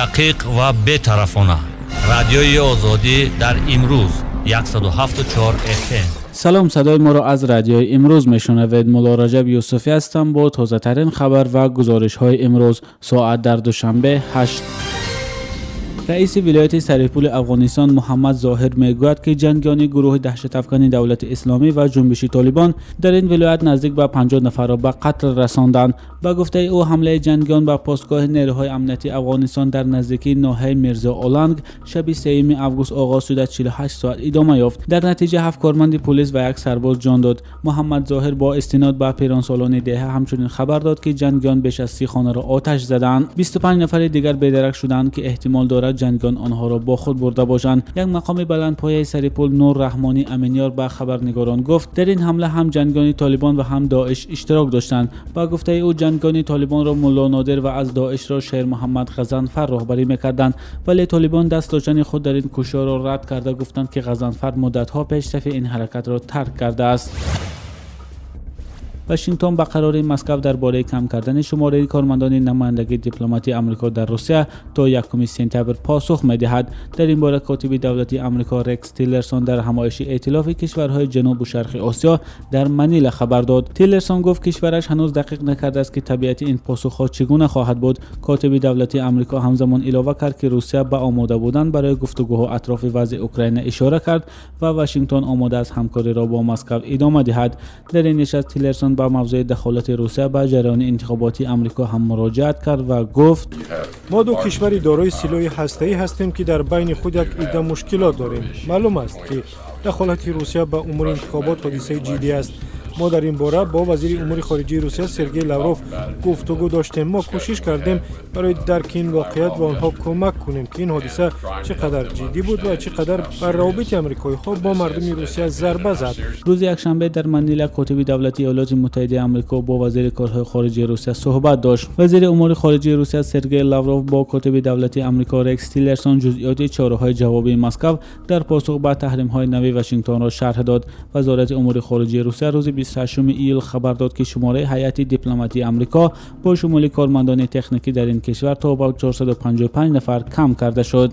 Дақиқ ва бетарафона. Радиои Озодӣ дар имрӯз 107.4 FM. Салом, садои моро аз радиои имрӯз мешунавед. Мулло Раҷаб Юсуфӣ ҳастам бо тозатарин хабар ва гузоришҳои имрӯз. Соат дар Душанбе 8. Раиси вилояти Сарипули Афғонистон Муҳаммад Зоҳир мегӯяд, ки ҷангиёни гурӯҳи даҳшатафкани давлати исломӣ ва ҷунбиши Толибон дар ин вилоят наздик ба 50 нафарро ба қатл расонданд. Ба гуфтаи ӯ, ҳамлаи ҷангиён ба постгоҳи нерӯҳои амниятии Афғонистон дар наздикии ноҳияи Мирзо Оланг шаби 3 август оғоз шуда 48 соат идома ёфт. Дар натиҷа 7 корманди полис ва як сарбоз ҷон дод. Муҳаммад Зоҳир бо истинод ба пиронсолони деҳа ҳамчунин хабар дод, ки ҷангиён беш аз 30 хонаро оташ заданд. 25 нафари дигар бедарак шуданд, ки эҳтимол дорад ҷангиён онҳоро бо худ бурда бошанд. Як мақоми баландпояи Сарипул Нур Раҳмонӣ Аминёр ба хабарнигорон гуфт, дар ин ҳамла ҳам ҷангиёни Толибон ва ҳам Доиш иштирок доштанд. Ба гуфтаи ӯ, ҷангиёни Толибонро Мулло Нодир ва аз Доишро Шер Муҳаммад Ғазанфар роҳбарӣ мекарданд, вале Толибон даст доштани худ дар ин кушторро рад карда гуфтанд, ки Ғазанфар муддатҳо пеш сафи ин ҳаракатро тарк кардааст. Вашингтон ба қарори Москва дар бораи кам кардани шумораи кормандони намояндагии дипломатии Амрико дар Русия то 1 сентябр посух медиҳад. Дар ин бора котиби давлатии Амрико Рекс Тиллерсон дар ҳамоиши эътилофи кишварҳои ҷанубу шарқи Осиё дар Манила хабар дод. Тиллерсон гуфт, кишвараш ҳанӯз дақиқ накардааст, ки табиати ин посухҳо чӣ гуна хоҳад буд. Котиби давлатии Амрико ҳамзамон илова кард, ки Русия ба омода будан барои гуфтугӯҳо атрофи вазъи Украина ишора кард ва Вашингтон омода аст ҳамкориро бо Москва идома диҳад. Дар ин нишаст Тиллерсон ба мавзӯи дахолати Русия ба ҷараёни интихоботи Амрико ҳам муроҷиат кард ва гуфт: мо ду кишвари дорои силоҳи ҳастаӣ ҳастем, ки дар байни худ як идда мушкилот дорем. Маълум аст, ки дахолати Русия ба умури интихобот ҳодисаи ҷиддӣ аст. Мо дар ин бора бо вазири умури хориҷии Русия Сергей Лавров гуфтугӯ доштем. Мо кӯшиш кардем барои дарки ин воқеият ба онҳо кӯмак кунем, ки ин ҳодиса чӣ қадар ҷиддӣ буд ва чӣ қадар бар равобити амрикоиҳо бо мардуми Русия зарба зад. Рӯзи якшанбе дар Манила котиби давлатии Иёлоти Муттаҳидаи Амрико бо вазири корҳои хориҷии Русия суҳбат дошт. Вазири умури хориҷии Русия Сергей Лавров бо котиби давлатии Амрико Рекс Тиллерсон ҷузъиёти чораҳои ҷавобии Москва дар посух ба таҳримҳои нави Вашингтонро шарҳ дод. Вазорати умури хориҷии Русия рӯзи 28 июл хабар дод, ки шумораи ҳайати дипломатии Амрико бо шумули кормандони техникӣ дар ин кишвар то ба 455 нафар кам карда шуд.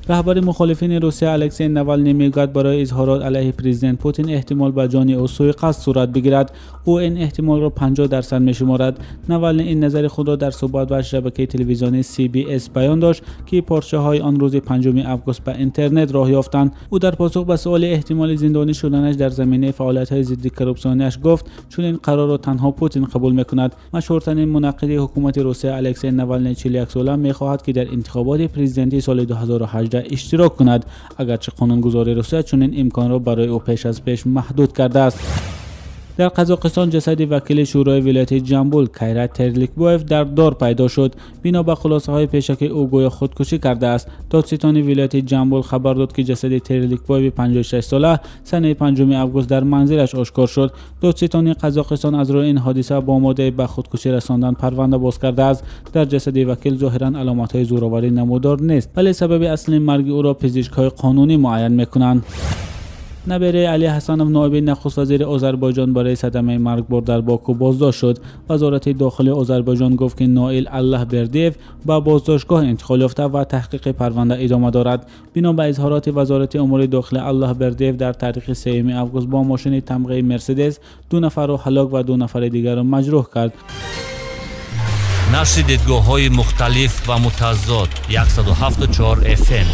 Раҳбари мухолифини Русия Алексей Навалний мегӯяд, барои изҳорот алайҳи президент Путин эҳтимол ба ҷони ӯ суиқасд сурат бигирад. Ӯ ин эҳтимолро 50% мешуморад. Навалний ин назари худро дар суҳбат ба шабакаи телевизионии CBS баён дошт, ки порчаҳои он рӯзи 5 август ба интернет роҳ ёфтанд. Ӯ дар посух ба суоли эҳтимоли зиндонӣ шуданаш дар заминаи фаъолиятҳои зидди коррупсионияш гуфт, чунин қарорро танҳо Путин қабул мекунад. Машҳуртарин мунаққиди ҳукумати Русия Алексей Навалний 41 сола мехоҳад, ки дар интихоботи президентии соли 2018 иштирок кунад, агарчи қонунгузори Русия чунин имконро барои ӯ пеш аз пеш маҳдуд кардааст. Дар Қазоқистон ҷасади вакили шӯрои вилояти Ҷамбул Кайрат Терликбоев дар дор пайдо шуд. Бино ба хулосаҳои пешакӣ, ӯ гӯё худкушӣ кардааст. Додситони вилояти Ҷамбул хабар дод, ки ҷасади Терликбоеви 56 сола санаи 5 август дар манзилаш ошкор шуд. Додситони Қазоқистон аз рӯи ин ҳодиса бо моддаи ба худкушӣ расондан парванда боз кардааст. Дар ҷасади вакил зоҳиран аломатҳои зӯроварӣ намудор нест, вале сабаби аслии марги ӯро пизишкҳои қонунӣ муайян мекунанд. Набераи Али Ҳасанов, ноиби нахуствазири Озарбойҷон, барои садамаи маргбор дар Боку боздошт шуд. Вазорати дохилии Озарбойҷон гуфт, ки Ноил Аллаҳбердиев ба боздоштгоҳ интиқол ёфта ва таҳқиқи парванда идома дорад. Бино ба изҳороти Вазорати умури дохилӣ, Аллаҳбердиев дар таърихи 3 август бо мошини тамғаи Мерседес 2 нафарро ҳалок ва 2 нафари дигарро маҷрӯҳ кард. Нашри дидгоҳҳои мухталиф ва мутазод 107.4 FM.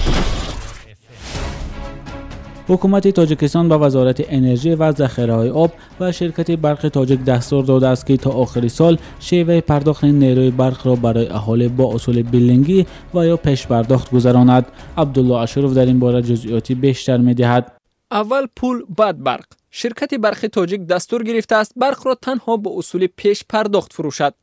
Ҳукумати Тоҷикистон ба Вазорати энержӣ ва захираҳои об ва ширкати барқи тоҷик дастур додааст, ки то охири сол шеваи пардохти нерӯи барқро барои аҳолӣ бо усули биллингӣ ва ё пешпардохт гузаронад. Абдулло Ашуров дар ин бора ҷузъиёти бештар медиҳад. Аввал пул, баъд барқ. Ширкати барқи тоҷик дастур гирифтааст барқро танҳо бо усули пешпардохт фурӯшад.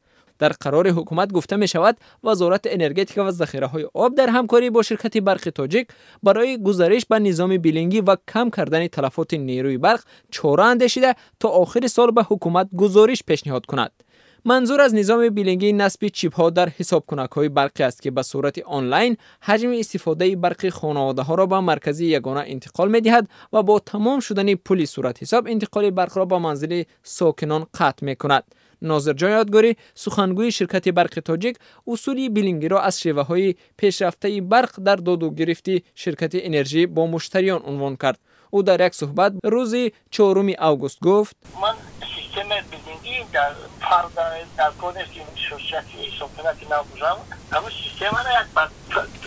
Дар қарори ҳукумат гуфта мешавад, Вазорати энергетика ва захираҳои об дар ҳамкорӣ бо ширкати барқи тоҷик барои гузариш ба низоми биллингӣ ва кам кардани талафоти нерӯи барқ чора андешида то охири сол ба ҳукумат гузориш пешниҳод кунад. Манзур аз низоми биллингӣ насби чипҳо дар ҳисобкунакҳои барқӣ аст, ки ба сурати онлайн ҳаҷми истифодаи барқи хонаводаҳоро ба маркази ягона интиқол медиҳад ва бо тамом шудани пули суратҳисоб интиқоли барқро ба манзили сокинон қатъ мекунад. Нозирҷон Ёдгорӣ, сухангӯи ширкати барқи тоҷик, усули биллингиро аз шеваҳои пешрафтаи барқ дар доду гирифти ширкати энержӣ бо муштариён унвон кард. Ӯ дар як суҳбат рӯзи 4 август гуфт: ман системаи биллингӣ дар фарқ дар кор нест, ки ширкати ҳисобкунаки нав бошам, ҳамин системаро як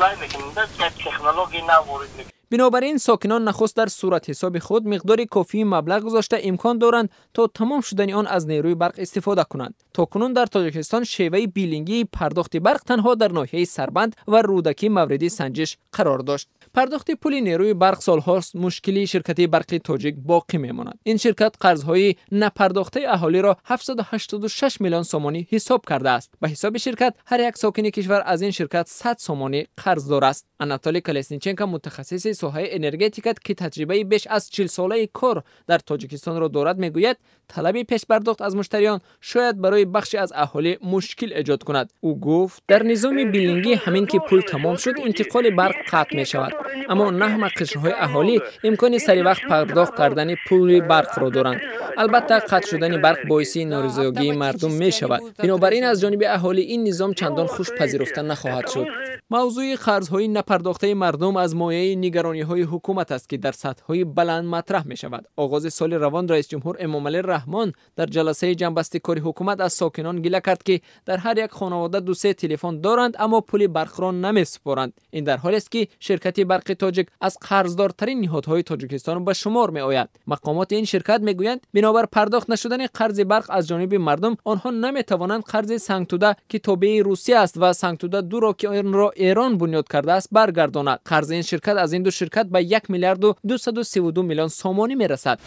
лай мекунем, як технологияи нав ворид мекунем. Бинобар ин сокинон нахуст дар суратҳисоби худ миқдори кофии маблағ гузошта имкон доранд то тамом шудани он аз нерӯи барқ истифода кунанд. То кунун дар Тоҷикистон шеваи биллингии пардохти барқ танҳо дар ноҳияи Сарбанд ва Рӯдакӣ мавриди санҷиш қарор дошт. Пардохти пули нерӯи барқ солҳост мушкили ширкати барқи тоҷик боқӣ мемонад. Ин ширкат қарзҳои напардохтаи аҳолиро 786 миллион сомонӣ ҳисоб кардааст. Ба ҳисоби ширкат ҳар як сокини кишвар аз ин ширкат 100 сомонӣ қарздор аст. Анатолий Колесниченко, мутахассиси соҳаи энергетика, ки таҷрибаи беш аз 40-солаи кор дар Тоҷикистонро дорад, мегӯяд талаби пешпардохт аз муштариён шояд барои бахше аз аҳолӣ мушкил эҷод кунад. Ӯ гуфт: дар низоми биллингӣ ҳамин ки пул тамом шуд, интиқоли барқ қатъ мешавад. Аммо на ҳама қишрҳои аҳолӣ имкони саривақт пардохт кардани пули барқро доранд. Албатта қатъ шудани барқ боиси норизоягии мардум мешавад. Бинобар ин аз ҷониби аҳолӣ ин низом чандон хуш пазируфта нахоҳад шуд. Мавзӯи қарзҳои напардохтаи мардум аз мояи нигарониҳои ҳукумат аст, ки дар сатҳҳои баланд матраҳ мешавад. Оғози соли равон раисҷумҳур Эмомалӣ Раҳмон дар ҷаласаи ҷамъбасти кори ҳукумат аз сокинон гила кард, ки дар ҳар як хонавода 2-3 телефон доранд, аммо пули барқро намесупоранд. Ин дар ҳолест, ки ширкати барқи тоҷик аз қарздортарин ниҳодҳои Тоҷикистон ба шумор меояд. Мақомоти ин ширкат мегӯянд, бинобар пардохт нашудани қарзи барқ аз ҷониби мардум, онҳо наметавонанд қарзи Сангтуда, ки тобеи Русия аст, ва Сангтуда 2-ро, ки онро Эрон бунёд кардааст, баргардонад. Қарзи ин ширкат аз ин ду ширкат ба 1 миллиарду 232 миллион сомонӣ мерасад.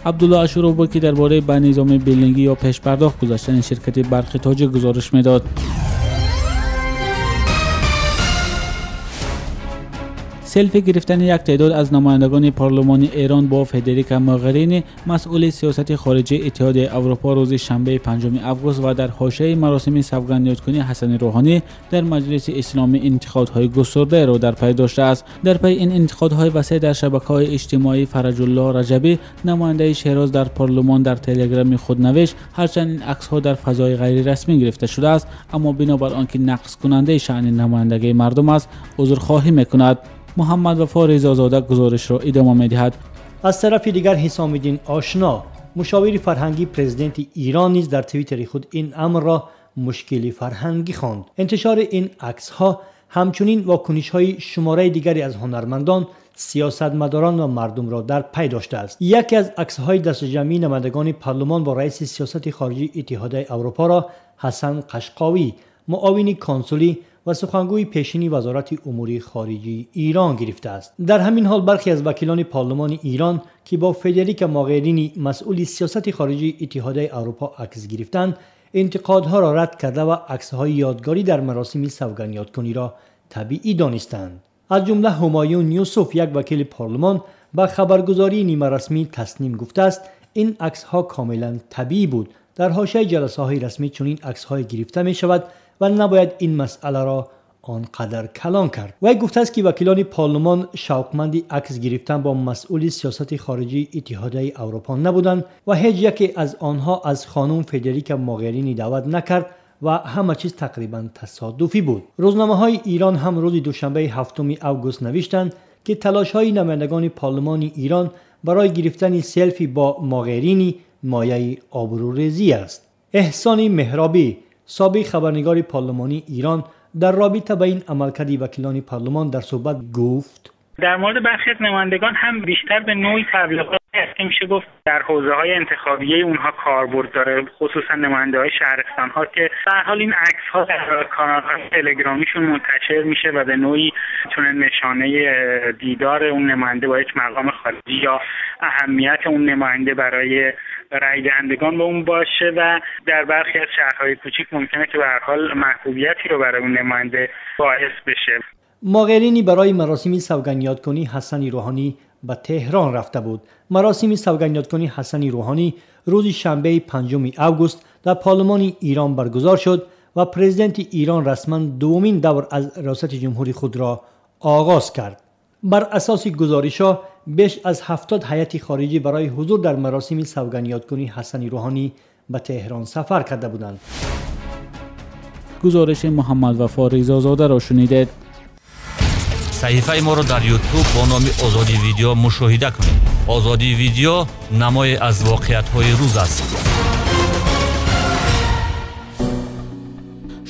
Абдулло Ашуров буд, ки дар бораи ба низоми биллингӣ ё пешпардохт гузаштани ширкати барқи тоҷик гузориш медод. Селфи гирифтани як теъдод аз намояндагони парлумони Эрон бо Федерика Могерини, масъули сиёсати хориҷии Иттиҳодияи Аврупо, рӯзи шанбеи 5 август ва дар ҳошияи маросими савгандёдкунии Ҳасани Рӯҳонӣ дар Маҷлиси Исломӣ интиқодҳои густурдаеро дар пай доштааст. Дар пайи ин интиқодҳои васеъ дар шабакаҳои иҷтимоӣ Фараҷуллоҳ Раҷабӣ, намояндаи Шероз дар парлумон, дар телеграми худ навишт: ҳарчанд ин аксҳо дар фазои ғайрирасмӣ гирифта шудааст, аммо бинобар он ки нақзкунандаи шаъни намояндагии мардум аст, узрхоҳӣ мекунад. Муҳаммад Вафо Ризозода гузоришро идома медиҳад. Аз тарафи дигар Ҳисомиддин Ошно, мушовири фарҳангии президенти Эрон, низ дар твиттери худ ин амрро мушкили фарҳангӣ хонд. Интишори ин аксҳо ҳамчунин вокунишҳои шумораи дигаре аз ҳунармандон, сиёсатмадорон ва мардумро дар пай доштааст. Яке аз аксҳои дастаҷамъии намояндагони парлумон бо раиси сиёсати хориҷии Иттиҳодияи Аврупоро Ҳасан Қашқовӣ, муовини консулӣ ва сухангӯи пешини вазорати умури хориҷии Эрон гирифтааст. Дар ҳамин ҳол бархе аз вакилони парлумони Эрон, ки бо Федерика Могерини, масъули сиёсати хориҷии Иттиҳодияи Аврупо акс гирифтанд, интиқодҳоро рад карда ва аксҳои ёдгорӣ дар маросими савгандёдкуниро табиӣ донистанд. Аз ҷумла Ҳумоюн Юсуф, як вакили парлумон, ба хабаргузории нимарасмӣ Тасним гуфтааст, ин аксҳо комилан табиӣ буд. Дар ҳошияи ҷаласаҳои расмӣ чунин аксҳое гирифта мешавад ва набояд ин масъаларо он қадар калон кард. Вай гуфтааст, ки вакилони парлумон шавқманди акс гирифтан бо масъули сиёсати хориҷии Иттиҳодияи Аврупо набуданд ва ҳеҷ яке аз онҳо аз хонум Федерика Могерини даъват накард ва ҳама чиз тақрибан тасодуфӣ буд. Рӯзномаҳои Эрон ҳам рӯзи душанбеи 7 август навиштанд, ки талошҳои намояндагони парлумони Эрон барои гирифтани селфи бо Могерини мояи обрӯрезӣ аст. Эҳсони Меҳробӣ, собиқ хабарнигори парлумонии Эрон, дар робита ба ин амалкарди вакилони парлумон дар суҳбат гуфт: در مورد برخی از نمایندگان هم بیشتر به نوعی تبلیغات است که میشه گفت در حوزه‌های انتخابیه اونها کاربرد داره، خصوصا نماینده‌های شهرستان‌ها که به هر حال این عکس‌ها در کانال‌های تلگرامیشون منتشر میشه و به نوعی میتونه نشانه دیدار اون نماینده با یک مقام خارجی یا اهمیت اون نماینده برای رای دهندگان به اون باشه و در برخی از شهرهای کوچیک ممکنه که به هر حال محبوبیتی رو برای اون نماینده باعث بشه. Могерини барои маросими савгандёдкунӣ Ҳасани Рӯҳонӣ ба Теҳрон рафта буд. Маросими савгандёдкунии Ҳасани Рӯҳонӣ рӯзи шанбеи 5 август дар парлумони Эрон баргузор шуд ва президенти Эрон расман дуввумин давр аз риёсати ҷумҳури худро оғоз кард. Бар асоси гузоришҳо беш аз 70 ҳайати хориҷӣ барои ҳузур дар маросими савгандёдкунии Ҳасани Рӯҳонӣ ба Теҳрон сафар карда буданд. Гузориши Муҳаммад Вафо Ризозодаро шунидед. Саҳифаи моро дар Ютуб бо номи Озодӣ Видео мушоҳида кунед. Озодӣ Видео намое аз воқеиятҳои рӯз аст.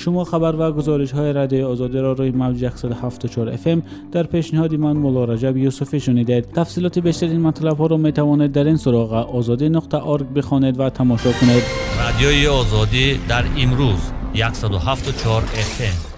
Шумо хабар ва гузоришҳои Радиои Озодиро рӯи мавҷи 107.4 FM дар пешниҳоди ман Мулло Раҷаб Юсуфӣ шунидед. Тафсилоти бештари ин матлабҳоро метавонед дар ин суроға ozodi.org бихонед ва тамошо кунед. Радиои Озодӣ дар имрӯз 107.4 FM.